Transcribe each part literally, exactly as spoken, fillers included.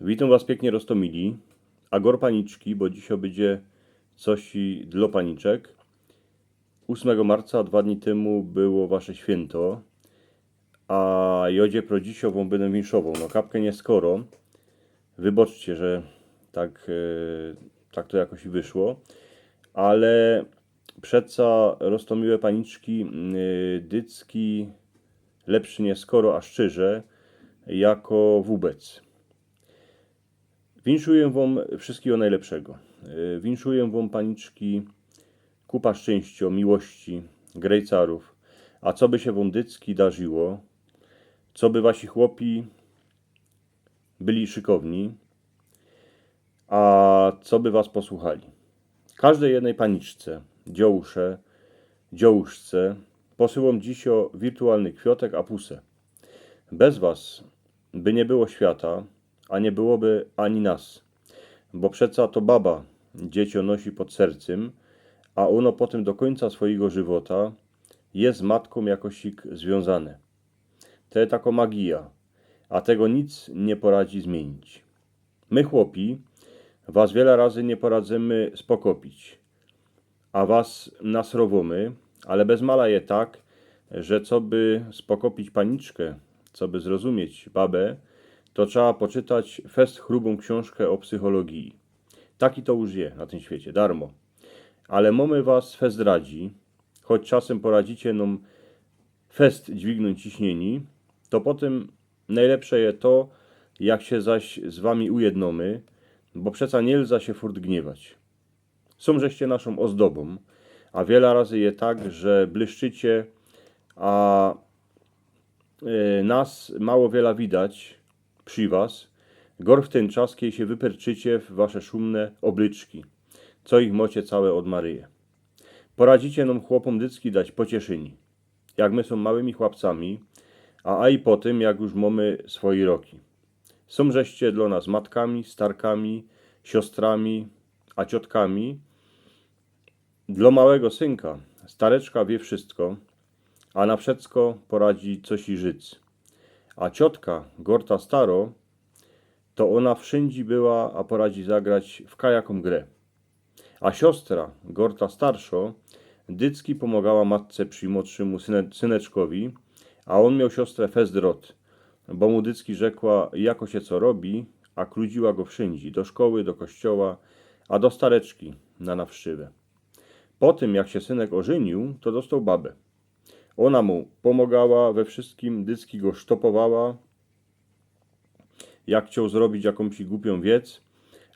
Witōm was piyknie, roztōmili. A gor paniczki, bo dzisiej bydzie coś i dlo paniczek. Ósmego marca, dwa dni tymu, było wasze świynto. A jŏ dziepro dzisiej wōm bydã winszowoł. No, kapkã niy skoro. Wybaczcie, że tak, e, tak to jakoś i wyszło. Ale przeca, roztōmiłe paniczki, e, dycki lepszy niy skoro, a szczyrze jako wōbec. Winszujã wōm wszyskigo nojlepszego. E, winszujã wōm, paniczki, kupa szczynściŏ, miłości, grejcarōw. A coby sie wōm dycki darziło, coby wasi chłopi byli szykowni, a coby was posłuchali. Kożdej jednej paniczce, dziołusze, dziołuszce posyłōm dzisiej wirtualny kwiŏtek, a pusy. Bez was by niy było świata, a niy byłoby ani nas. Bo przeca to baba dzieciã nosi pod sercym, a ôno potym do kōńca swojigo żywota je z matkōm jakosik zwiōnzane. To je takŏ magijŏ, a tego nic niy poradzi zmiynić. My, chłopi, was wiela razy niy poradzymy spokopić, a was nasrowōmy, ale bez mala je tak, że coby spokopić paniczkã, coby zrozumieć babã, to trzeba poczytać fest chrubōm ksiōnżkã ô psychologiji. Taki to już je na tym świecie, darmo. Ale mōmy was fest radzi, choć czasym poradzicie nōm fest dźwignōńć ciśniyni, to potym nojlepsze je to, jak sie zaś z wami ujednōmy, bo przeca niy lza sie furt gniewać. Sōm żeście naszōm ôzdobōm, a wiela razy je tak, że błyszczycie, a, e, nas mało wiela widać przi was, gor w tyn czas, kej sie wyperczycie w wasze szumne ôblyczki, co ich mocie cołke ôd Maryje. Poradzicie nōm, chłopōm, dycki dać pocieszyni, jak my sōm małymi chłopcami, a aj potym, jak już mōmy swoje roki. Sōm żeście dlo nas matkami, starkami, siostrami, a ciotkami. Dlo małego synka stareczka wiy wszysko, a na wszysko poradzi coś i życ. A ciotka, gorta staro, to ôna wszyndzie była, a poradzi zagrać w kajakōm grã. A siostra, gorta starszo, dycki pōmŏgała matce przi młodszymu syne-, syneczkowi, a ôn mioł siostrã fest rŏd, bo mu dycki rzekła, jako sie co robi, a kludziła go wszyndzie, do szkoły, do kościoła, a do stareczki na nawszczywã. Po tym, jak sie synek ôżyniōł, to dostoł babã. Ôna mu pōmŏgała we wszyskim, dycki go sztopowała, jak chcioł zrobić jakōmś głupiōm wiec,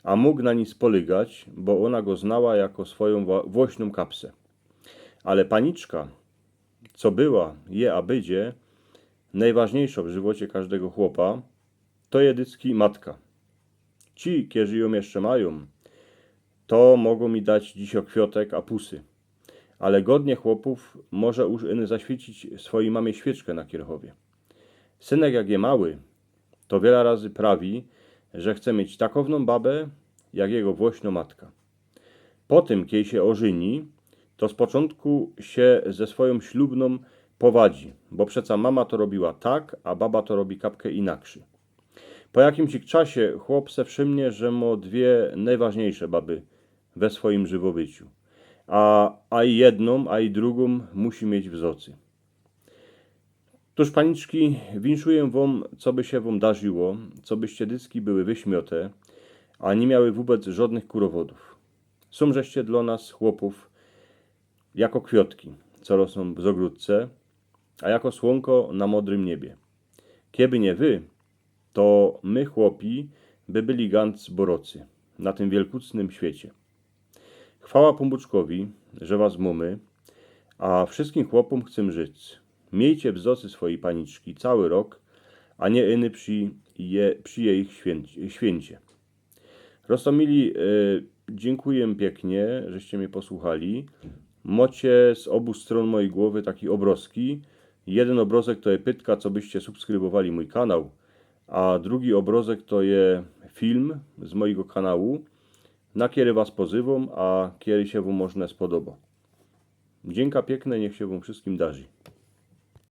a mōg na ni spoligać, bo ôna go znała jako swojōm wa-, włośnōm kapsã. Ale paniczka, co była, je, a bydzie nojważniyjszŏ w żywocie kożdego chłopa, to je dycki matka. Ci, kerzy jōm jeszcze majōm, to mogōm mi dać dzisiej kwiŏtek, a pusy. Ale godnie chłopōw może już iny zaświecić swojij mamie świyczkã na kierchowie. Synek, jak je mały, to wiela razy prawi, że chce mieć takownōm babã, jak jego włośnŏ matka. Po tym, kej sie ôżyni, to z poczōntku sie ze swojōm ślubnōm powadzi, bo przeca mama to robiła tak, a baba to robi kapkã inakszy. Po jakimś czasie chłop se wszymnie, że mŏ dwie nojważniyjsze baby we swojim żywobyciu. A, a i jednōm, a i drugōm musi mieć w zŏcy. Tōż, paniczki, winszujã wōm, coby sie wōm darziło, cobyście dycki były wyśmiote, a niy miały wōbec żŏdnych kurowodōw. Sōm żeście dlo nas, chłopōw, jako kwiŏtki, co rosnōm w zŏgródce, a jako słōnko na modrym niebie. Keby niy wy, to my, chłopi, by byli ganc borocy na tym wielkucnym świecie. Chwała Pōnbōczkowi, że was mōmy, a wszyskim chłopōm chcã życzyć. Miejcie w zŏcy swojij paniczki cołki rok, a niy iny przi je-, przi jejich świyncie, świyncie. Roztōmili, e, dziynkuję piyknie, żeście mie posłuchali. Mŏcie z ôbu strōn mojij głowy taki ôbrozki. Jedyn ôbrozek to je pytka, cobyście subskrybowali mōj kanał, a drugi ôbrozek to je film z mojigo kanału, na kery was pozywōm, a kery sie wōm może spodoba. Dziynka piykne, niych sie wōm wszyskim darzi.